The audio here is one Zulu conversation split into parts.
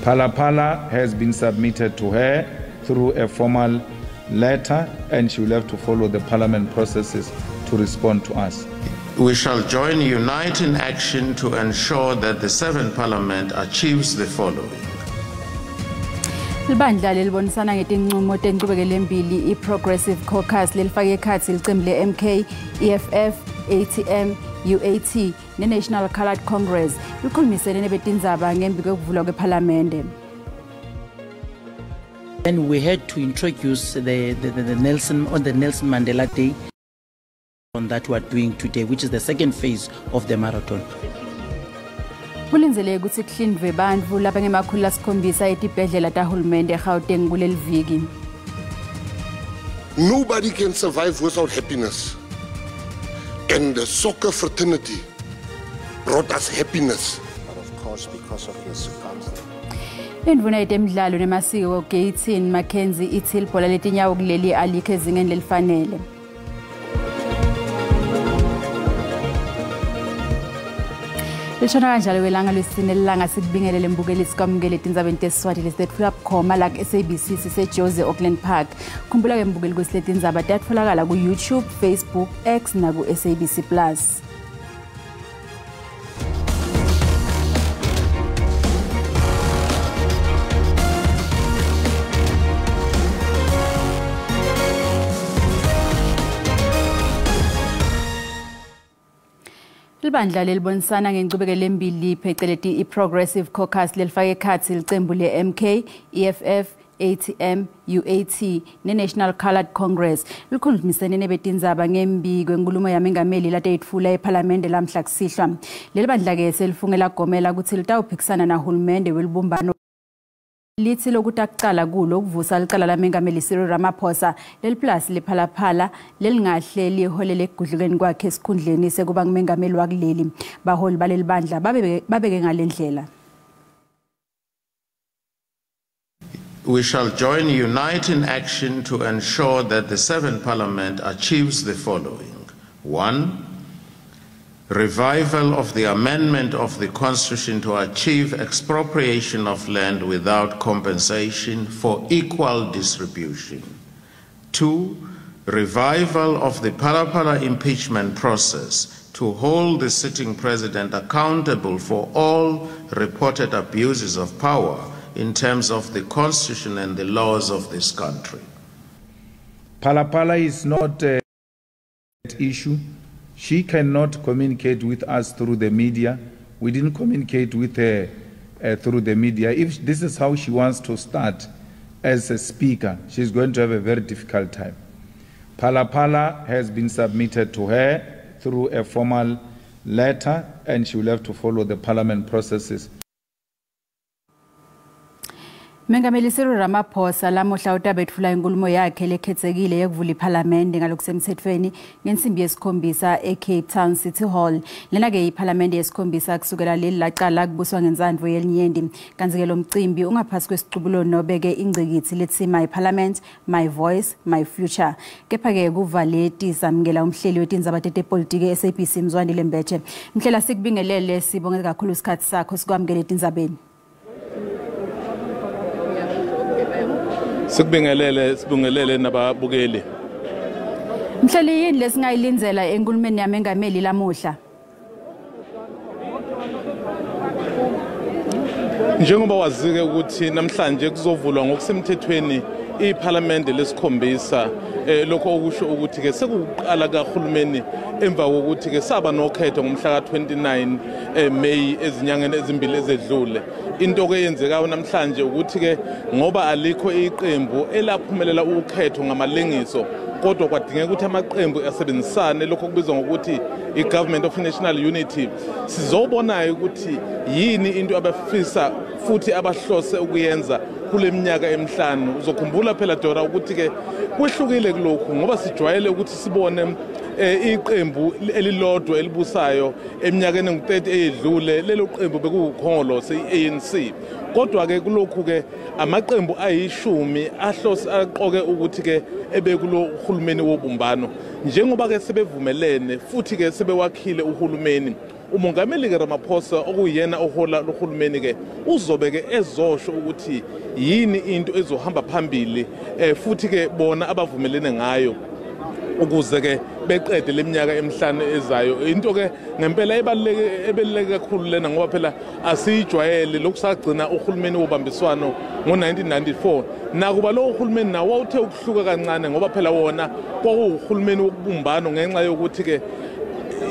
Phala Phala has been submitted to her through a formal letter, and she will have to follow the parliament processes to respond to us. We shall join unite in action to ensure that the 7th Parliament achieves the following. Libandla lelibonisana ngetinqumo tenchubekelo i-Progressive Caucus lelifake ekhatsi licembu le-MK, EFF, ATM, UAT ne-National Coloured Congress likhulumisene nebetindzaba ngembi kwekuvulwa kwephalamende. Then we had to introduce the Nelson on the Nelson Mandela Day on that we are doing today, which is the second phase of the marathon. Kulindzeleke kutsi kuhlindvwe bantfu labangema-700 etibhedlela tahulumende eGauteng kuleli viki. Nobody can survive without happiness. And the soccer fraternity brought us happiness. But of course, because of his circumstances. Indvuna yetemidlalo nemasiko Gayton McKenzie itsi libhola letinyawo kuleli alikho ezingeni lelifanele. Lishona kanjalo kwelanga lwesine lilanga sikubingelele mbukeli sikwamukele etindzabeni tesiswati lesitetfula bukhoma la ku-SABC siseJozi Auckland Park. Khumbula ke mbukeli kutsi letindzaba tiyatfolakala ku-YouTube, Facebook, X naku-SABC Plus. Libandla lelibonisana ngenchubekelo embili pheceleti i-Progressive Caucus lelifake ekhatsi licembu le-MK, EFF, ATM, UAT ne-National Coloured Congress likhulumisene nebetindzaba ngembi kwenkulumo yamengameli lateyitfula ephalamende lamhla kusihlwa. Leli bandla-ke selifunge lagomela kutsi litawuphikisana nahulumende welibumbano litsi lokutakucala kulo kuvusa licala lamengameli Cyril Ramaphosa leliplasi lePhala Phala lelingahle liholele ekugudlukeni kwakhe esikhundleni sekuba ngumengameli wakuleli. Baholi baleli bandla babeke ngalendlela. We shall join unite in action to ensure that the 7th Parliament achieves the following. 1. Revival of the amendment of the Constitution to achieve expropriation of land without compensation for equal distribution. 2. Revival of the Phala Phala impeachment process to hold the sitting president accountable for all reported abuses of power in terms of the Constitution and the laws of this country. Phala Phala is not an issue. She cannot communicate with us through the media. We didn't communicate with her through the media. If this is how she wants to start as a speaker, she's going to have a very difficult time. Phala Phala has been submitted to her through a formal letter, and she will have to follow the parliament processes. Mengameli Cyril Ramaphosa lamuhla utabetfula inkulumo yakhe lekhetsekile yekuvula iphalamende ngalokusemtsetfweni ngensimbi yesikhombisa eCape Town City Hall. Lena-ke iphalamende yesikhombisa kusukela leli lacala kubuswa ngentsandvo yelinyenti. Kantsi-ke lo mcimbi ungaphasi kwesicubulo nobe-ke ingcikitsi letsi My Parliament, My Voice, My Future. Kepha-ke kuva leti samukela umhleli wetindzaba tetepolitiki e-SABC Mzwandile Mbetshe. Mhlela, sikubingelele, sibonge kakhulu isikhatsi sakho, sikwamukele etindzabeni. Sikubingelele, sibingelele nababukeli. Mhleli, yini lesingayilindzela enkulumeni yamengameli lamuhla? Njengoba wazike ukuthi namhlanje kuzovulwa ngokusemthethweni iPhalamende lesikhombisa, lokho okusho ukuthi ke sekuqala kahulumeni emva kokuthi ke saba nokhetho ngomhla ka-29 May ezinyangeni ezimbili ezedlule. Into ke yenzekayo namhlanje ukuthi ke ngoba alikho iqembu elaphumelela ukhetho ngamalengiso, kodwa kwadingeka ukuthi amaqembu asebenzisane, lokho kubizwa ngokuthi i-Government of National Unity. Sizobonayo ukuthi yini into abafisa futhi abahlose ukuyenza kule minyaka emihlanu. Uzokhumbula phela Dora ukuthi ke kwehlukile kulokhu ngoba sijwayele ukuthi sibone iqembu elilodwa elibusayo eminyakeni engu-30 eyedlule. Lelo qembu bekuwukholo se-ANC, Kodwa ke kulokhu ke amaqembu ayishumi ahlose aqoke ukuthi ke ebekulo uhulumeni wobumbano, njengoba ke sebevumelene futhi ke sebewakhile uhulumeni. Umongameli ke Ramaphosa okuyena ohola lohulumeni ke uzobe ke ezosho ukuthi yini into ezohamba phambili futhi ke bona abavumelene ngayo ukuze ke beqede leminyaka emihlanu ezayo. Into ke ngempela ebaluleke kakhulu lena, ngoba phela asiyijwayele lokusagcina uhulumeni wobambiswano ngo-1994. Nakuba lo uhulumeni nawo wawuthe ukuhluka kancane, ngoba phela wona kwakuwuhulumeni wokubumbano ngenxa yokuthi ke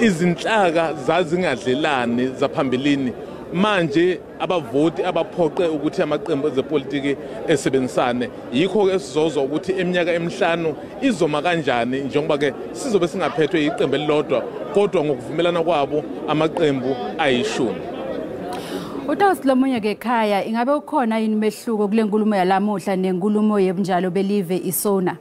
izinhlaka zazingadlelani zaphambilini. Manje abavoti abaphoqe ukuthi amaqembu ezepolitiki esebenzisane, yikho ke sizozwa ukuthi eminyaka emihlanu izoma kanjani, njengoba ke sizobe singaphethwe iqembu elilodwa kodwa ngokuvumelana kwabo amaqembu ayishumi. Utawusilomunye ke ekhaya, ingabe ukhona yini mehluko kule nkulumo yalamuhla nenkulumo yebunjalo belive iSONA?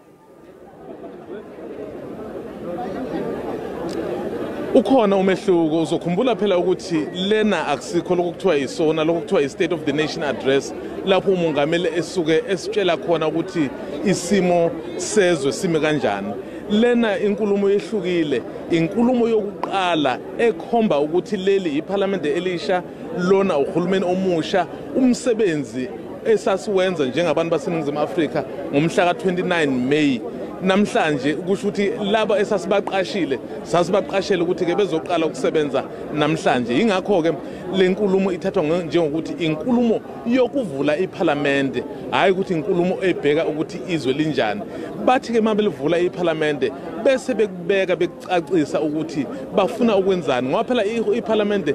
Ukhona umehluko. Uzokhumbula phela ukuthi lena akusikho lokho kuthiwa iSONA, lokho kuthiwa i-State of the Nation Address, lapho umongameli esuke esitshela khona ukuthi isimo sezwe sime kanjani. Lena inkulumo yehlukile, inkulumo yokuqala ekhomba ukuthi leli iphalamende elisha, lona uhulumeni omusha, umsebenzi esasiwenza njengabantu baseNingizimu Afrika ngomhla ka-29 May. Namhlanje kusho ukuthi laba esasibaqashile sasibaqashele ukuthi ke bezoqala ukusebenza namhlanje. Ingakho ke le nkulumo ithathwa njengokuthi inkulumo yokuvula iphalamende, hayi ukuthi inkulumo ebheka ukuthi izwe linjani. Bathi ke uma belivula iphalamende bese bekubeka bekucacisa ukuthi bafuna ukwenzani, ngoba phela iphalamende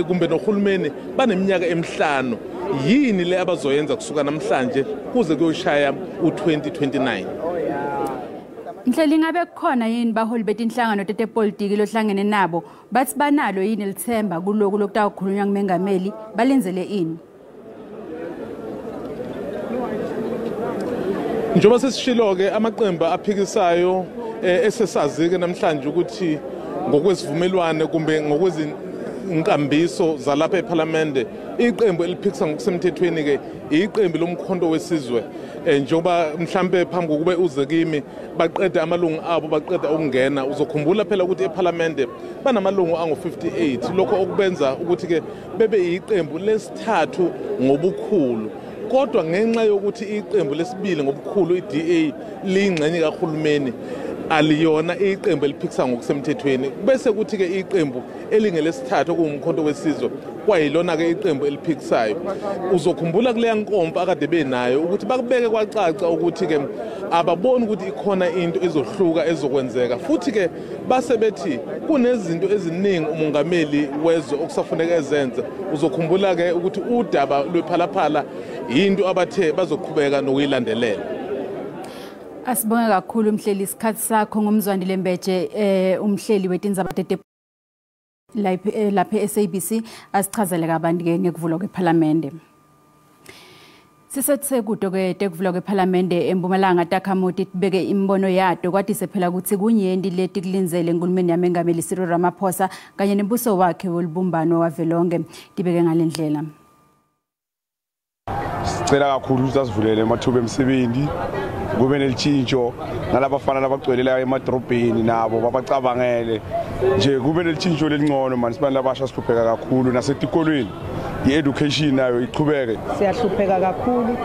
kumbe nohulumeni baneminyaka emihlanu. Yini le abazoyenza kusuka namhlanje kuze kuyoshaya u-2029? Mhleli, ngabe kukhona yini baholi betinhlangano tetepolitiki lohlangene nabo bathi banalo yini lithemba kuloku lokutawukhulunywa ngumengameli, balindzele ini? Njengoba sesishilo ke amaqembu aphikisayo esesazike namhlanje ukuthi ngokwesivumelwano kumbe ngokwezinkambiso zalapha ePhalamende, iqembu eliphikisa ngokusemthethweni ke iqembu lomkhonto wesizwe. Njengoba mhlambe phambi kokube uze kimi baqeda amalungu abo, baqeda ukungena. Uzokhumbula phela ukuthi ePhalamende banamalungu angu-58, lokho okubenza ukuthi ke bebe iqembu lesithathu ngobukhulu. Kodwa ngenxa yokuthi iqembu lesibili ngobukhulu i-DA liyingxenye kahulumeni, aliyona iqembu eliphikisa ngokusemthethweni. Bese kuthi ke iqembu elingelesithathu okuwumkhonto wesizwe kwayilona ke iqembu eliphikisayo. Uzokhumbula kuleya nkomfa akade benayo ukuthi bakubeke kwacaca ukuthi ke ababoni ukuthi ikhona into ezohluka ezokwenzeka, futhi ke base bethi kunezinto eziningi umongameli wezwe okusafuneka ezenze. Uzokhumbula ke ukuthi udaba lwephalaphala yinto abathe bazoqhubeka nokuyilandelela. Asibonge kakhulu mhleli isikhathi sakho ngumzwandile Mbeje, umhleli wetindzaba tete lapha SABC, asichazele kabanti ke ngekuvulwa kwePhalamende. Sisethe kudo ke tekuvulwa kwePhalamende eMpumalanga takhamuti tibeke imbono yato kwatise phela ukuthi kunyenti leti kulindzele enkulumeni yamengameli Cyril Ramaphosa kanye nembuso wakhe wolubumbano wavelonke. Tibeke ngalendlela. Sicela kakhulu ukuthi asivulele amathuba emsebenzi, kube nelitshintsho nalabafana labagcwelelayo emadrobheni nabo babacabangele nje, kube nelitshintsho lelingcono mani. Sibani labasha sihlupheka kakhulu nasetikolweni, i-education nayo iqhubeke. Siyahlupheka kakhulu,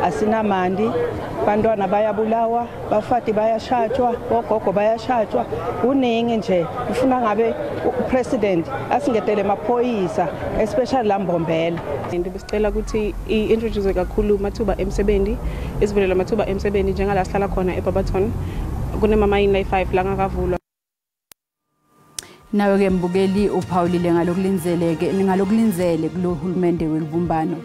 asinamandi, bantwana bayabulawa, bafati bayashatshwa, bogogo bayashatshwa, kuningi nje. Ufuna ngabe upresident asingetele emaphoyisa, especially lambombela. Besicela ukuthi i-introduce kakhulu amathuba emsebenzi, isivulele amathuba emsebenzi njengala sihlala khona eBarberton kunemamayini lay-5 langakavulwa. Nawe ke mbukeli uphawulile ngalokulindzele kulo hulumende welubumbano.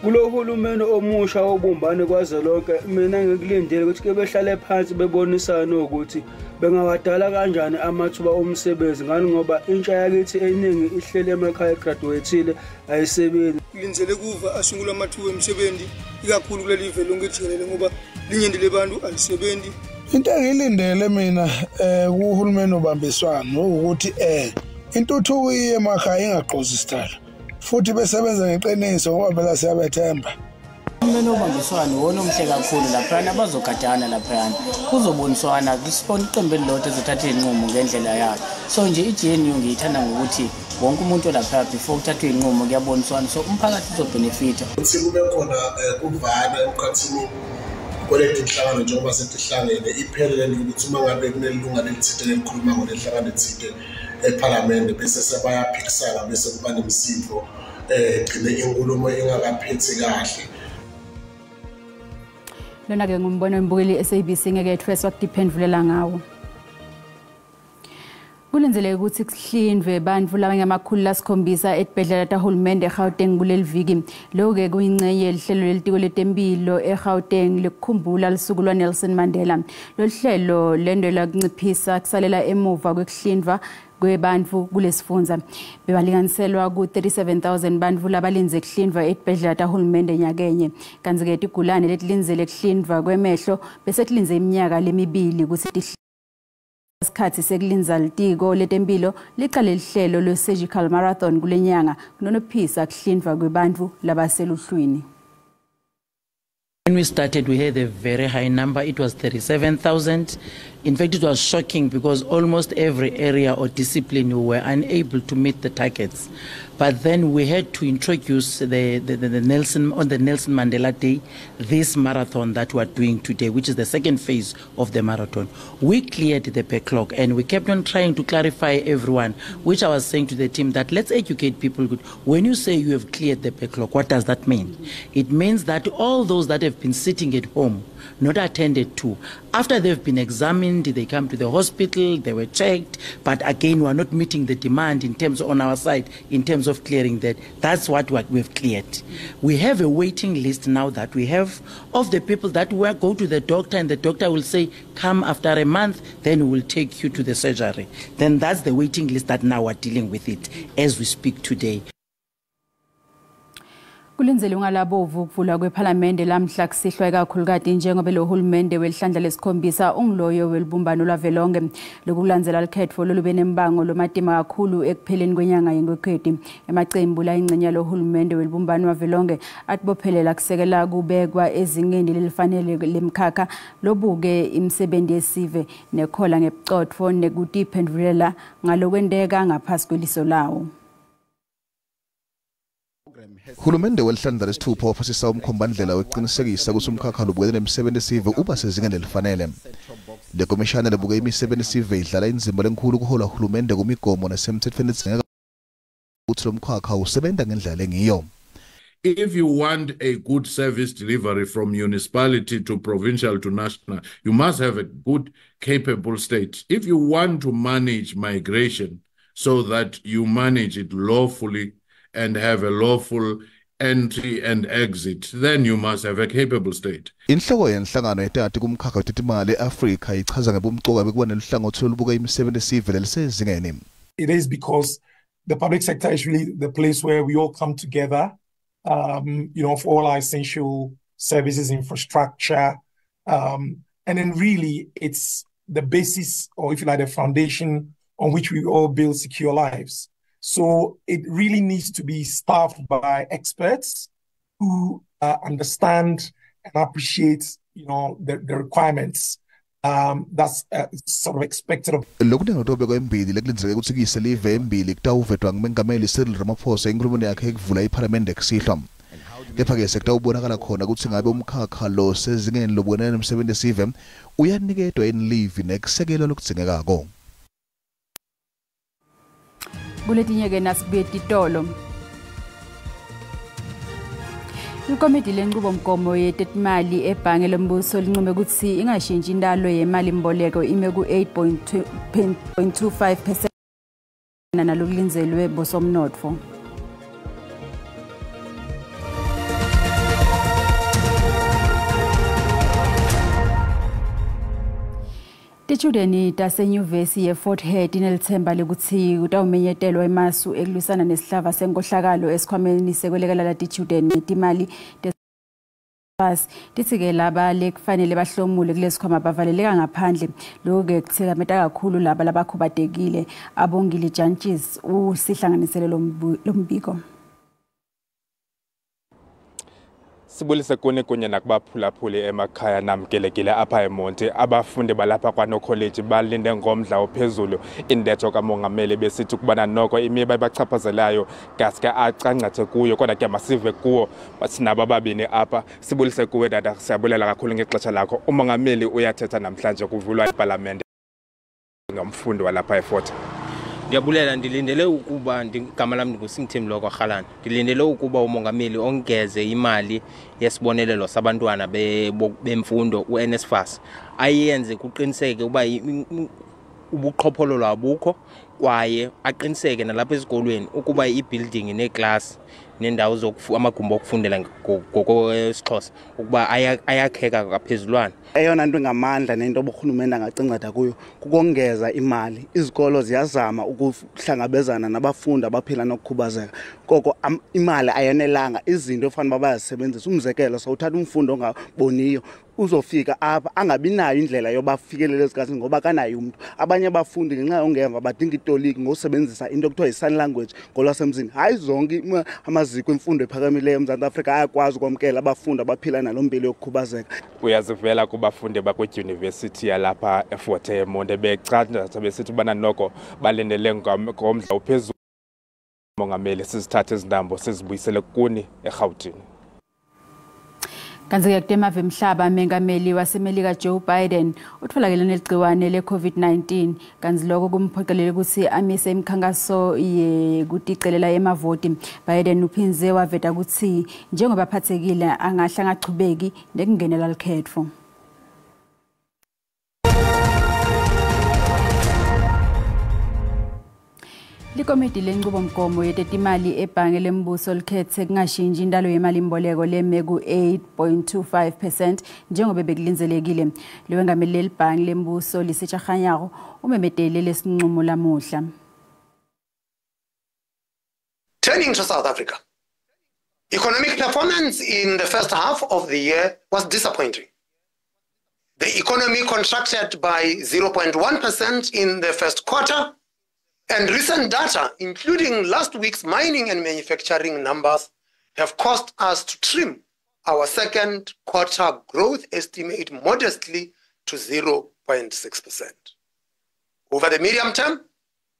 Kulo hulumeni omusha wobumbano kwazwelonke, mina ngikulindele ukuthi ke behlale phansi bebonisane ukuthi bengawadala kanjani amathuba omsebenzi, ngani ngoba intsha yakithi eningi ihleli emakhaya egraduateile ayisebenzi. Kulindzele kuva asungula amathuba emisebenzi ikakhulu kuleli live lonke jikelele, ngoba linyenti lebantu alisebenzi. Into engiyilindele mina kuhulumeni obambiswano ukuthi intuthuko iye emakhaya ingagqozi isithala. Futhi besebenza ngeqiniso ngoba phela siyabethemba. Uhulumeni wobambiswano iwona omuhle kakhulu laphayana, bazogadana laphayana, kuzoboniswana, kusibona iqembu elilodwa ezothatha iy'nqumo ngendlela yalo. So nje i-GNU ngiyithanda ngokuthi wonke umuntu olaphaya before kuthathwe iy'nqumo kuyaboniswana, so umphakathi uzobhenefitha. Ukuthi kube khona kuvana emkhathini kwaleti nhlangano njengoba setihlangene iphele le nto ukuthi uma ngabe kunelunga lelithide lelikhuluma ngolenhlangano ethide ephalamende bese sebayaphikisana bese kuba nemisindo gcine inkulumo ingakaphethi kahle. Lona-ke ngumbono wembukeli SABC ngeke ethweswa kutiphendvulela ngawo. Kulindzeleke ukuthi kuhlindwe bantfu labangama-700 etibhedlela tahulumende eGauteng kuleli viki. Lokhu-ke kuyingxenye yelihlelo lelitiko letemphilo eGauteng lekukhumbula lusuku lwaNelson Mandela. Lolu hlelo lendelwa kunciphisa kusalela emuva kwekuhlindwa kwebantfu kulesifundza. Bebalinganiselwa ku-37,000 bantfu labalindze kuhlindvwa etibhedlela tahulumende nyakenye. Kantsi-ke tigulane letilindzele kuhlindvwa kwemehlo bese tilindze iminyaka lemibili kutsi isikhathi sekulindza litiko letemphilo licale lihlelo lwe-surgical marathon kule nyanga kunonophisa kuhlindvwa kwebantfu labaseluhlwini. When we started, we had a very high number. It was 37,000. In fact, it was shocking because almost every area or discipline we were unable to meet the targets. But then we had to introduce the Nelson, on the Nelson Mandela Day, this marathon that we are doing today, which is the second phase of the marathon. We cleared the backlog and we kept on trying to clarify everyone, which I was saying to the team that let's educate people. When you say you have cleared the backlog, what does that mean? It means that all those that have been sitting at home, not attended to, after they've been examined, they come to the hospital, they were checked, but again, we are not meeting the demand in terms on our side, in terms of clearing that. That's what we've cleared. We have a waiting list now that we have of the people that will go to the doctor, and the doctor will say, come after a month, then we will take you to the surgery. Then that's the waiting list that now we're dealing with it as we speak today. Kulindzelwe ngalabovu ukuvulwa kwephalamende lamhla kusihlwa ikakhulukati njengoba lo hulumende welihlandla lesikhombisa unguloyo welibumbano lwavelonke. Lokulandzela likhetfo lolube nembango lomatima kakhulu ekupheleni kwenyanga yeNgwekhweti. Emacembu layingxenye yalo hulumende welibumbano wavelonke atibophelela kusekela kubekwa ezingeni lelifanele lemkhakha lobuke imisebenzi yesive nekhola ngebucotfo nekutiphendvulela ngalokwenteka ngaphasi kweliso lawo. Hulumende welihlandla lesithupha waphasisa umkhombandlela wekuqinisekisa kutsi umkhakha lobukene nemisebenzi yesive uba sezingeni lelifanele. Le komishana lebuke imisebenzi yesive idlala indzima lenkhulu kuhola hulumende kumigomo nasemtsetfweni ledzingeka kutsi lomkhakha usebenta ngendlela lengiyo. If you want a good service delivery from municipality to provincial to national, you must have a good, capable state. If you want to manage migration so that you manage it lawfully and have a lawful entry and exit, then you must have a capable state. Inhloko yenhlangano yetati kumkhakha wetetimali eAfrika ichaza ngebumcoka bekuba neluhlangotsi lolubuka imisebenzi yesive lelisezingeni. It is because the public sector is really the place where we all come together, for all our essential services, infrastructure, and then really it's the basis, or if you like, the foundation on which we all build secure lives. So it really needs to be staffed by experts who understand and appreciate, the requirements that's sort of expected of. Lokunengotobekwa embili lekulindzeleke kutsi kuyise live embili kutawuvetwa ngumengameli Cyril Ramaphosa enkhulumeni yakhe ekuvula iphalamende kusihlwa. Kepha-ke sekutawubonakala khona kutsi ngabe umkhakha lo sezingeni lobukene nemsebenzi yesive uyaniketwa yini livi nekusekelwa lokudzingekako. Kuletinye-ke nasibuye titolo. Ikomidi lenqubomgomo yetetimali ebhange lombuso linqume kutsi ingashintshi intalo yemalimboleko ime ku-8.25% nalokulindzelwe bosomnotfo. Titjudeni tasenyuvesi ye-Fort Hare tinelitsemba lekutsi kutawumenyetelwa emasu ekulwisana nesihlava senkohlakalo esikhwameni sekwelekelela titjudeni timali bus. Titsi-ke laba lekufanele bahlomule kulesikhwama bavaleleka ngaphandle. Lokhu-ke kuthikameta kakhulu laba labakhubatekile. Abongile Jantjies usihlanganisele lombiko. Sibulise kuni kunye nakubaphulaphuli emakhaya namkelekile apha eMonti. Abafundi balapha kwaNokholeji balinde ngomdla ophezulu intetho kamongameli besithi ukubana noko imiba ebachaphazelayo ngaske acangcathe kuyo, kodwa ke masive kuwo sinabo ababini apha. Sibulise kuwe tata, siyabulela kakhulu ngexesha lakho. Umongameli uyathetha namhlanje kuvulwa ipalamente ngomfundi walapha eFort. Ndiyabulela, ndilindele ukuba igama lam ndinguSimthembu lakwaRhalana. Ndilindele ukuba umongameli ongeze imali yesibonelelo sabantwana bemfundo uNSFAS, ayenze kuqiniseke uba ubuqhophololo abukho, kwaye aqiniseke nalapha ezikolweni ukuba ibuilding neeklasi nendawo amagumbi okufundela ngokwesiXhosa ukuba ayakheka ngaphezulwana. Eyona nto ingamandla nento oburhulumente angacinceda kuyo kukongeza imali. Izikolo ziyazama ukuhlangabezana nabafundi abaphila nokukhubazeka, koko imali ayanelanga. Izinto efanele uba bayazisebenzisa, umzekelo sawuthatha umfundi ongaboniyo uzofika apha angabi nayo indlela yoba afikelele eziklasini ngoba akanayo umntu. Abanye abafundi ngenxa yongeva badinga itoliki ngosebenzisa into ekuthiwa yi-sign language ngolwasemzini. Hayi zonke amaziko emfundo ephakamileyo eMzantsi Afrika ayakwazi ukwamkela abafundi abaphila naloo mpilo yokukhubazeka. Uyazivela kubafundi bakwidyunivesithi yalapha eFort Emonti bechandatha besithi ubana noko balindele ngomdla ophezulu mongameli. Sizithathe izintambo sizibuyisele kuni eRhawutini. Kanti-ke kutemave emhlaba, mengameli waseMelika Joe Biden utholakele neligciwane le-COVID-19, kanti lokho kumphoqelele ukuthi amise imikhankaso yekuticelela emavoti. Biden uphindze waveta ukuthi njengoba aphathekile angahle angachubeki nekungenela lukhetfo. Likomiti lenqubomgomo yetetimali ebhange lembuso likhethe kungashintshi intalo yemalimboleko leme ku-8.25% njengoba bekulindzelekile. Lowengameli lelibhange lembuso Lesetja Kganyago umemedele lesinqumo lamuhla. Turning to South Africa, economic performance in the first half of the year was disappointing. The economy contracted by 0.1% in the first quarter, and recent data, including last week's mining and manufacturing numbers, have caused us to trim our second quarter growth estimate modestly to 0.6%. Over the medium term,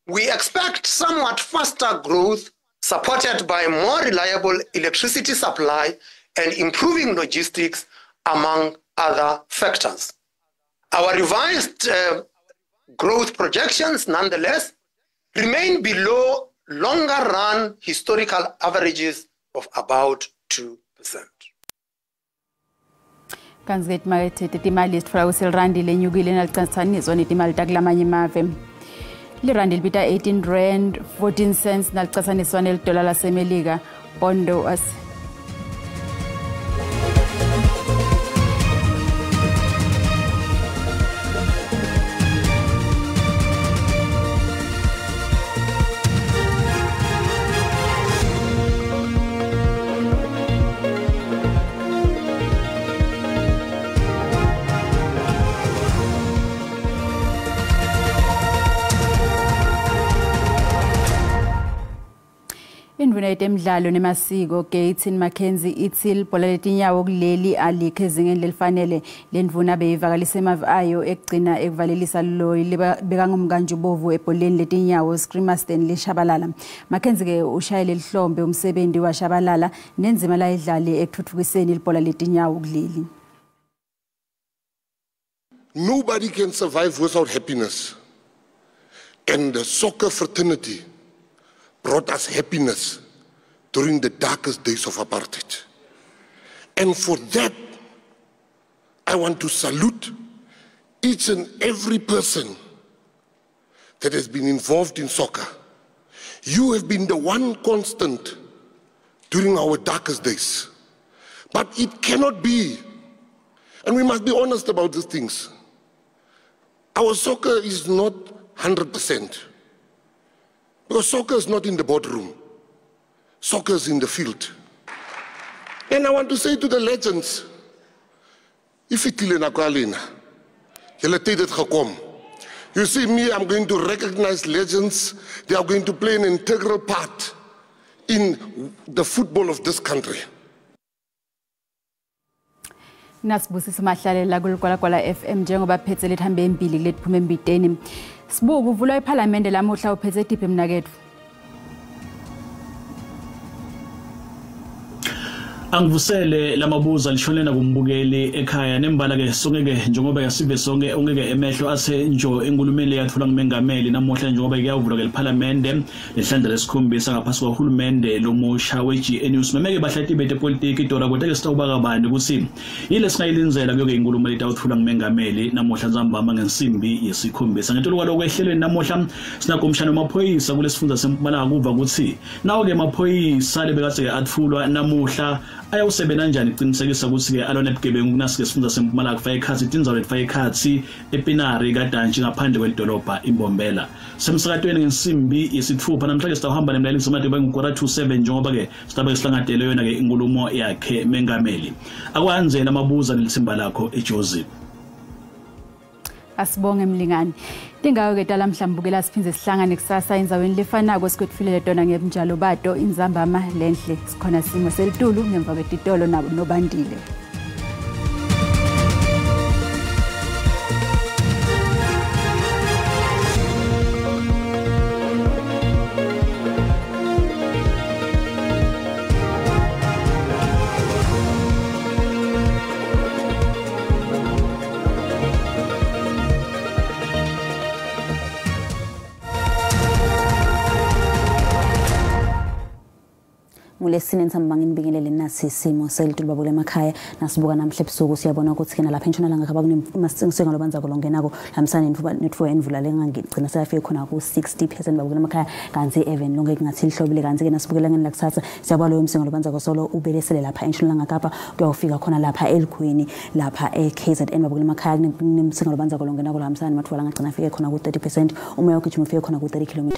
we expect somewhat faster growth supported by more reliable electricity supply and improving logistics, among other factors. Our revised growth projections, nonetheless, remain below longer-run historical averages of about 2%. Kanti ke timakethe tetimali sitfola kutsi lirandi lenyukile nalicatsaniswa netimali takulamanye emave. Lirandi libita 18 rand 14 cents nalicatsaniswa nelidola laseMelika. Pondo as Indvuna yetemidlalo nemasiko Gayton McKenzie itsi libhola letinyawo kuleli alikho ezingeni lelifanele. Lendvuna beyivakalise emavi ayo ekugcina ekuvalelisa loyi bekangumkantshubovu ebholeni letinyawo Screamer Stanley Shabalala. McKenzie ke ushayele lihlombe umsebenzi waShabalala nenzima layidlale ekutfutfukiseni libhola letinyawo kuleli. Nobody can survive without happiness. And the soccer fraternity brought us happiness during the darkest days of apartheid. And for that, I want to salute each and every person that has been involved in soccer. You have been the one constant during our darkest days. But it cannot be, and we must be honest about these things. Our soccer is not 100%. Because soccer is not in the boardroom. Soccer is in the field. And I want to say to the legends, ifitile nako ya lena, julle tyd het gekom. You see me, I'm going to recognize legends. They are going to play an integral part in the football of this country. Nasibusisa Mahlalela kuLigwalagwala FM njengoba phethe lethambe embili kuletiphume embiteni. Sibuku uvulwa ePhalamende lamuhla uphethe tiphi mnaketfu? Angivusele lamabuza lishonena kumbukeli ekhaya nembala ke sonke ke njengoba yasive sonke ongeke emehlo ase njo enkulumeni leyatfula ngumengameli namuhla njengoba kuyavulwa ke ePhalamende lehlandla lesikhombisa ngaphasi kwahulumende lomusha we-GNU. Simemeke bahlati betepolitiki Dora kodwa ke sitawuba kabani ukuthi yile singayilindzela kuyoke inkulumo letawutfula ngumengameli namuhla ntsambama ngensimbi yesikhombisa. Ngetulu kwaloko ehlelweni namuhla sinakomshana wamaphoyisa kulesifundza seMpumalanga kuva ukuthi nawo ke amaphoyisa lebekade atfulwa namuhla ayawusebenza kanjani iqinisekisa ukuthi ke alona ebugebengu kunasike sifundza seMpumalanga kufaka ikhathi tindzawo letifaka ikhathi ePinari kaDantshi ngaphandle kwelidolobha iMbombela. Semsakatweni ngensimbi yesithupha namhlanje sitawuhamba nemlaleli somade bengu-6:45 njengoba ke sitabe sihlangadele yona ke inkulumo yakhe mengameli. Akwanzela amabuza nelithimba lakho eJozi. Asibonge mlingani. Tingayo ke tala mhlambukela siphindze sihlangane kusasa endzaweni lefanako sikwetfulele tona ngebunjalo bato inzambama lenhle sikhona simo selitulu ngemva kwetitolo nabo nobandile. Lesine ntsambanga nginibingelele nasi isimo selitulu babule emakhaya nasibuka namhla ebusuku siyabona ukuthi kena lapha entshonalanga kapa kunesinga lobanza kolongenako lamsane netfuwa envula lengangigcina seyafika khona ku 60% babukela emakhaya kanti even lonke kungathi lihlobile kanti ke nasibukela ngeni lakusasa siyabona loyo msinga lobanza kosolo ubelesele lapha entshonalanga kapa kuyawufika khona lapha eLigwini lapha eKZN babukela emakhaya kunemsinga lobanza kolongenako lamsane matfuwa langagcina afike khona ku 30% umoya ogijima ufike khona ku 30 km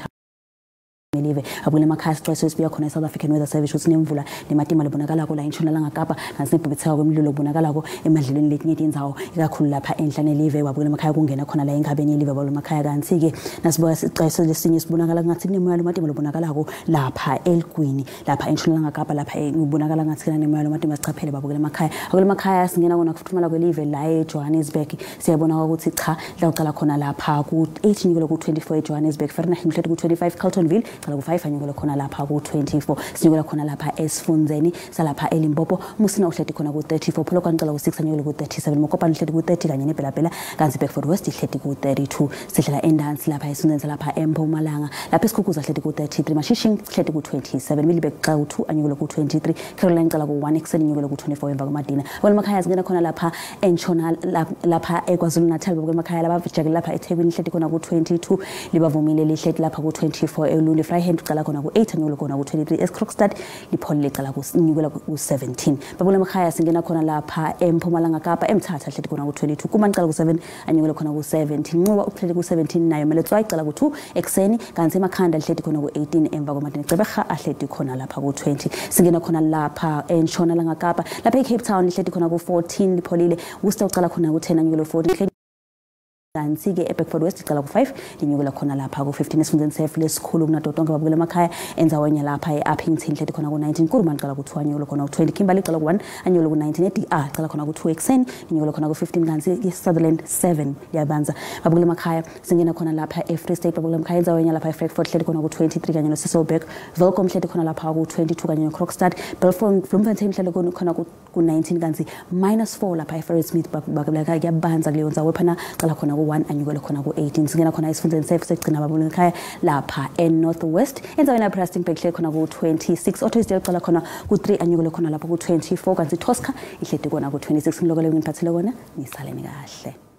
live abukele emakhaya sixwayiso esibuya khona e-South African Weather Service ukuthi nemvula nematima lebonakalako la entshonalanga Kapa kanti sinebhebhetheka kwemlilo okubonakalako emadlelweni letinye tindzawo ikakhulu lapha enhla nelive wabukele emakhaya kungena khona la enkhabeni yelive babukele emakhaya kanti-ke nasibuka sixwayiso lesinye sibonakala ngathi kunemoya lomatima lobonakalako lapha eLigwini lapha entshonalanga Kapa lapha kubonakala ngathi kunemoya lomatima sichaphele babukele emakhaya. Abukele emakhaya singena kona kufuthumala kwelive la eJohannesburg siyabona ukuthi cha la uqala khona lapha ku-8 nyukelo ku-24 eJohannesburg, Fahrenheit mhleti ku-25 Carltonville ku 5 anyukela khona lapha ku 24 sinyukela khona lapha esifundzeni salapha eLimpopo Musina uhleti khona ku 34 Polokwane cala ku 6 anyukela ku 37 Mokopane uhleti ku 30 kanye neBelabela kanti Bedford West ihleti ku 32 sidlela endansi lapha esifundzeni salapha eMpumalanga lapha eSikhukuza hleti ku 33 Mashishing hleti ku 27 Middelburg cala ku 2 anyukela ku 23 Caroline cala ku 1 ekuseni anyukela ku 24 emva kwamadina. Emakhaya singena khona lapha entshona lapha eKwaZulu Natal emakhaya laba lapha eThekwini hleti khona ku 22 libavumile lihleti lapha ku 24 eLundi Vryheid uqala khona ku-8 anyukela khona ku-23 eSkrokstad liphole licala kunyukela ku-17. Babukela emakhaya singena khona lapha eMpumalanga Kapa eMthatha hleti khona ku-22 Kumani cala ku-7 anyukela khona ku-17 Nxuba uhleti ku-17 nayo Meletswai cala ku-2 ekuseni kanti eMakhanda lihleti khona ku-18 emva kwamadini Gqeberha ahleti khona lapha ku-20. Singena khona lapha entshonalanga Kapa lapha eCape Town lihleti khona ku-14 lipholile Worcester uqala khona ku-10 anyukela 14 kanti ke eBedford West icala ku-5 linyukela khona lapha ku-15 esifundzeni sefu lesikhulu kunato tonke babukela emakhaya endzaweni lapha e-Upington hleti khona ku-19 Kuruman icala ku-2 anyukela khona ku-20 Kimberley icala ku-1 anyukela ku-19 e-DR icala khona ku-2 ekuseni linyukela khona ku-15 kanti i-Sutherland 7 liyabanza. Babukela emakhaya singena khona lapha e-Free State babukela emakhaya endzaweni lapha e-Frankfurt hleti khona ku-23 kanye no-Cecilburg Welkom hleti khona lapha ku-22 kanye no-Krogstad Bloemfontein hleti khona ku-19 kanti -4 lapha e-Ferrismith babukela kuyabanza kuleyo ndzawo phana cala khona ku-1 anyukele khona ku-18. Singena khona esifundzeni sefu sekugcina babukela ekhaya lapha e-North West endzaweni lapha Rustenburg hleti khona ku-26 Ottersdale cala khona ku-3 anyukele khona lapha ku-24 kanti Tosca ihleti khona ku-26. Ngiloko ngiphathele kona nisaleni kahle.